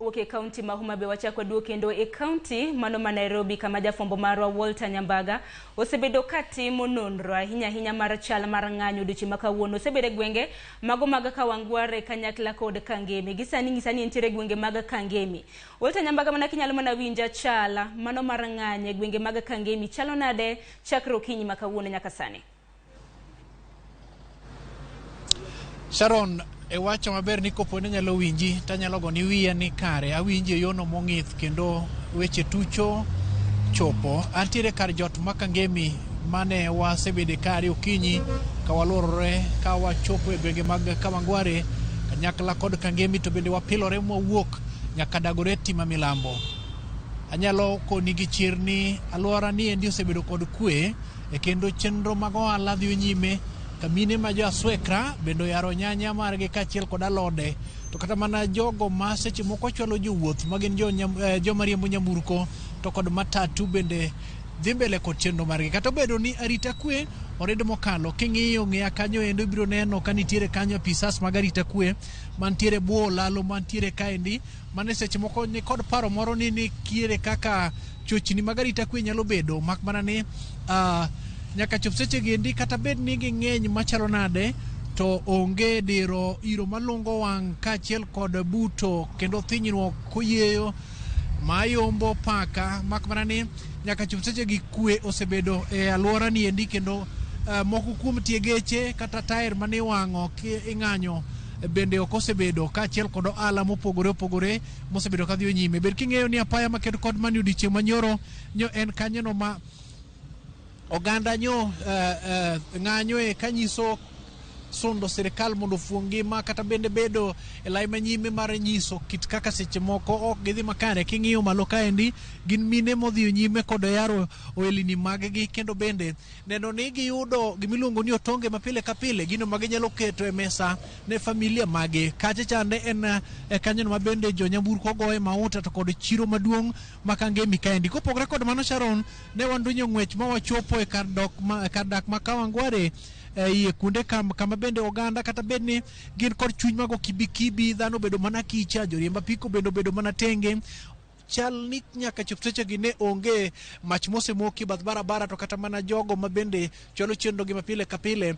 Wuok e kaunti ma Homa Bay wachak waduog kendo e kaunti mano ma Nairobi kama jafwambo marwa Walter Nyambaga osebedo ka timo nonro ahinya ahinya mar chal mar ng'anyo odiochieng' ma kawuono. Osebedo e gwenge mago mag Kawangware kanyakla kod Kangemi. Gi sani nyisa ni entiere e gwenge mag Kangemi. Walter Nyambaga mana kinyalo mana winja chal mano mar ng'anyo e gwenge mag Kangemi chalo nade chakre okinyi ma kawuono nyaka sani? Sharon, iwacho maber ni kopo ni anyalo winji to anyalo goni wiya ni kare awinji e yono mong'ith kendo weche tucho chopo. Antiere kar jot ma Kangemi mane wasebede kare okinyi ka waluorore ka wachopo e gwenge mag Kawangware kanyakla kod Kangemi to bende wapilore mwawuok nyaka Dagoretti ma milambo. Anyalo koni gi chir ni alwora ni endi osebedo kod kwe e kendo chenro mag ohala dhiyo nyime ka mine ma jo aswekra bende oyaro nyanya margi kaachiel kod alode to kata mana jogo ma seche moko chwalo jowuoth ma gin joma riembo nyamburko to kod matatu bende dhi mbele kod chenro margi kata obedo ni arita kwe orid mokalo king'iyo ng'iya kanyo endo ibiro neno ka nitiere kanyo apisas mag arita kwe mantiere bwo olalo mantiere kaendi mane seche moko ni kod paro moro ni nitiere kaka chochni mag arita kwe nyalo bedo mak mana ni nyaka chop seche gi endi kata bed ni ging'eny machalo nade to onge diro iro malungo wang' kaachiel kod buto kendo thinyruok koyieyo mayombo paka mak mana ni nyaka chop seche gi kwe osebedo e alwora ni endi kendo moko kuom tie geche kata taer mane iwang'o ing'anyo bende ok osebedo kaachiel kod ohala mopogore opogore mosebedo kadhiyo nyime. Bed king'eyo ni apaya makedo kod mani odiochieng' manyoro nyo en kanyono ma oganda nyo ng'anyoe kanyiso sundo sirikal mondo ofuong ngima kata bende bedo e lai manyime mar nyiso kit kaka seche moko ok gidhi makare. King'iyo malo kaendi gin mine modhiyo nyime kod yaro ohelni mag gi kendo bende neno ni giyudo gimiluongo ni otonge ma pile ka pile, gino ma ginyalo keto e mesa ne familia magi. Kacha chande en e kanyono ma bende jo nyamburko goye mauta to kod chiro maduong' ma Kangemi kaendi. Kopogore kod mano Sharon, ne wandunyo ng'wech ma wachopo e kar dok ma, kar dak ma Kawangware e iye kuonde kama bende oganda kata bed ni gin kod chuny mag okibikibi, dhano obedo mana kicha, joriemb apiko bende obedo mana tenge. Chal ni nyaka chop sechegi ne onge mach mosemoki bath barabara to kata mana jogo ma bende chwalo chenro gi mapile ka pile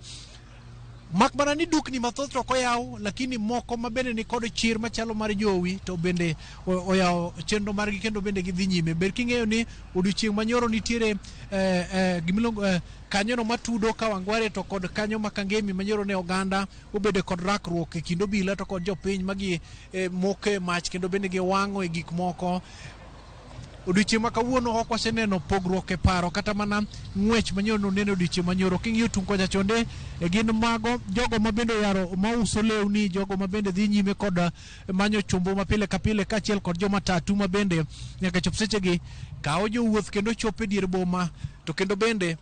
mak mana ni dukni mathoth to ok oyaw, lakini moko ma bende ni kod chir machalo mar jowi to bende oyawo chenro margi kendo bende gidhi nyime. Ber king'eyo ni odiochieng' manyoro nitiere gimiluongo kanyono matudo Kawangware to kod kanyo ma Kangemi manyoro ne oganda obedo kod rakruok e kind obila to kod jopiny magi moke mach kendo bende giwang'o e gik moko. Odiochieng' ma kawuono ok waseneno pogruok e paro kata mana ng'wech manyoro noneno odiochieng' manyoro. King'iyo tung' kocha chonde gin mago jogo ma bende oyaro mauso lewni, jogo ma bende dhi nyime kod manyo chumbo ma pile ka pile kaachiel kod joma tatu ma bende nyaka chop sechegi kawo jowuoth kendo chopo e dier boma to kendo bende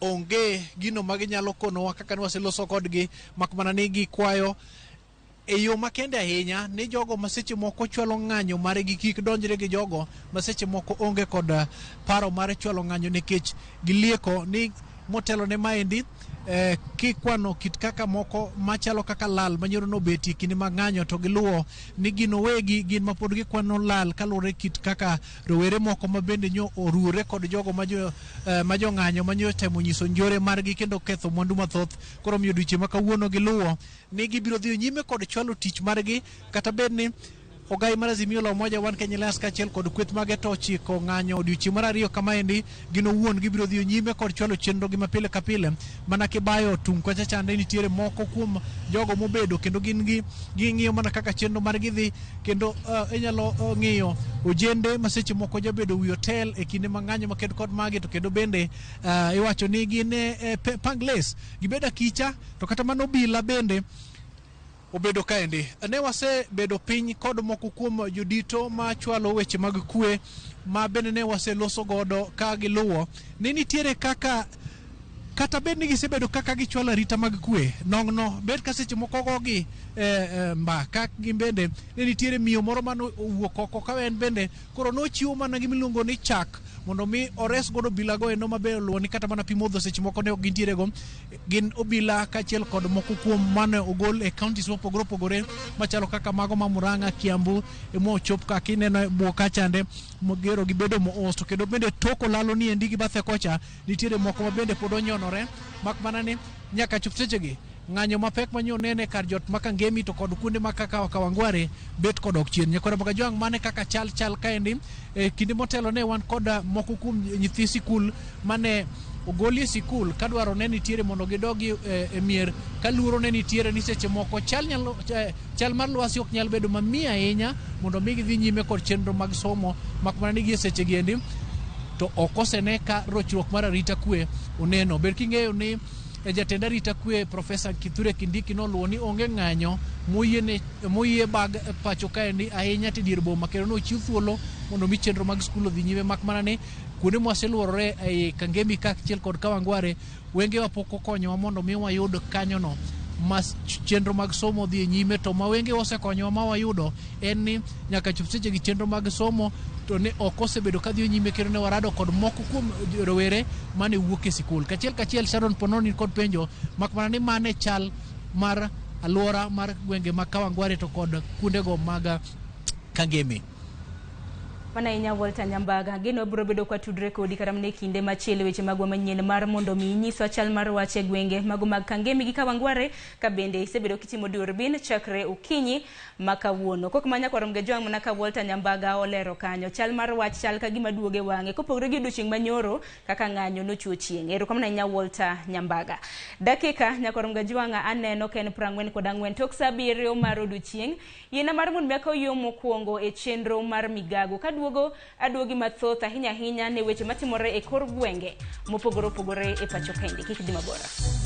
onge gino ma ginyalo konowa kaka ne waseloso kodgi mak mana ni gikwayo e yo makende ahinya ni jogo ma seche moko chwalo ng'anyo margi kik donjre gi jogo ma seche moko onge kod paro mar chwalo ng'anyo nikech gilieko ni motelo ne maendi kikwano kit kaka moko machalo kaka lal manyoro nobetie kinde mag ng'anyo to giluwo ni gin owegi gin ma pod gikwano lal kaluwore kit kaka rowere moko ma bende nyo oruore kod jogo ma jong'anyo manyo temo nyiso njore margi kendo ketho mwandu mathoth. Koro omiyo odiochieng' ma kawuono giluwo ni gibiro dhi nyime kod chwalo tich margi kata bed ni ogai mar Azimio la Umoja One Kenya Alliance kaachiel kod kweth mage to ochiko ng'anyo odiochieng' mar ariyo kamaendi gin owuon gibiro dhi nyime kod chwalo chenro gi mapile ka pile mana kibayo tung' kocha chande nitiere moko kuom jogo mobedo kendo gin gi ging'iyo mana kaka chenro margi dhi kendo inyalo ng'iyo ojende ma seche moko jabedo wi hotel e kinde ma ng'anyo maked kod magi to kendo bende iwacho ni gin pangles gibedo akicha to kata mana obila bende obedo kaendi. Ne wasebedo piny kod moko kuom jodito machwalo weche mag kwe ma bende ne waseloso godo ka giluwo ni nitiere kaka Kata bed ni gisebedo kaka gichwalo arita mag kwe nong'no, bed ka seche moko gogi mbaka gin bende ne nitiere miyo moro mane owuok oko ka en bende koro nochiwo mana gimiluongo ni chak mondo mi ores godo obila go endo mabe oluwo ni kata mana pi modho seche moko ne ok gintiere go. Gin obila kaachiel kod moko kuom mane ogol e counties mopogore opogore machalo kaka mago ma Murang'a, Kiambu ema ochop ka kineno e bwo kachande mogero gibedo moos. To kendo bende tok olalo ni endi gi bathe kocha nitiere moko ma bende pod onyonore, mak mana ni nyaka chop sechegi ng'anyo mapek manyo nene kar jot ma Kangemi to kod kuonde ma kaka Kawangware bet kodok chien. Nyakwara Magajwang', mane kaka chal chal kaendi. E kinde motelo ne wan kod moko kuom nyithi sikul mane ogolie sikul kadwaro ne nitiere mondo gidogi e mier, ka luoro ne nitiere ni seche moko chal nyalo chal mar lwasi ok nyal bedo mamiyo ahinya mondo mi gidhi nyime kod chenro mag somo, mak mana ni gie seche gi endi to ok osene ka rochruok mar arita kwe oneno. Ber king'eyo ni jatend arita kwe Profesa Kithure Kindiki noluwo ni onge ng'anyo moyie bag pacho kaendi ahinya to dier boma, kendo nochiw thuolo mondo mi chenro mag skul odhi nyime, mak mana ni kuonde mwaseluorore ei Kangemi kaachiel kod Kawangware wengewa pok okonyowa mondo mi wayud kanyono ma chenro mag somo dhi e nyime. To ma wengewa osekonyowa ma wayudo en ni nyaka chop seche gi chenro mag somo to ne ok osebedo ka dhi nyime, kendo ne warado kod moko kuom rowere mane wuok e sikul. Kachiel kachiel Sharon Pononi kod penjo, mak mana ni mane chal mar alwora mar gwenge mag Kawangware to kod kuondego mag Kangemi. Mana ahinya Walter Nyambaga, geno biro bedo kwa tudre kodi kata mana e kinde machielo weche magwa manyien mar mondo mi inyiswa chal mar wach e gwenge mago mag Kangemi gi Kawangware, ka bende isebedo kitimo durbin chakre okinyi ma kawuono. Kok ma nyakwar Mgejwang' mana ka Walter Nyambaga olero kanyo, chal mar wach chal ka gima duogo e wang'e kopogore gi odiochieng' manyoro kaka ng'anyo nochwo chieng'. Erokamano ahinya Walter Nyambaga. Dakika nyakwar Mgejwang' aneno ka en 44 tok saa 7 mar odiochieng'. Yiena mar mondo mi akaw yo mokwongo e chenro mar migago kaduogo aduogi mathoth ahinya ahinya ne weche matimore e kor gwenge mopogore opogore e pacho kaendi. Kik idhi mabor.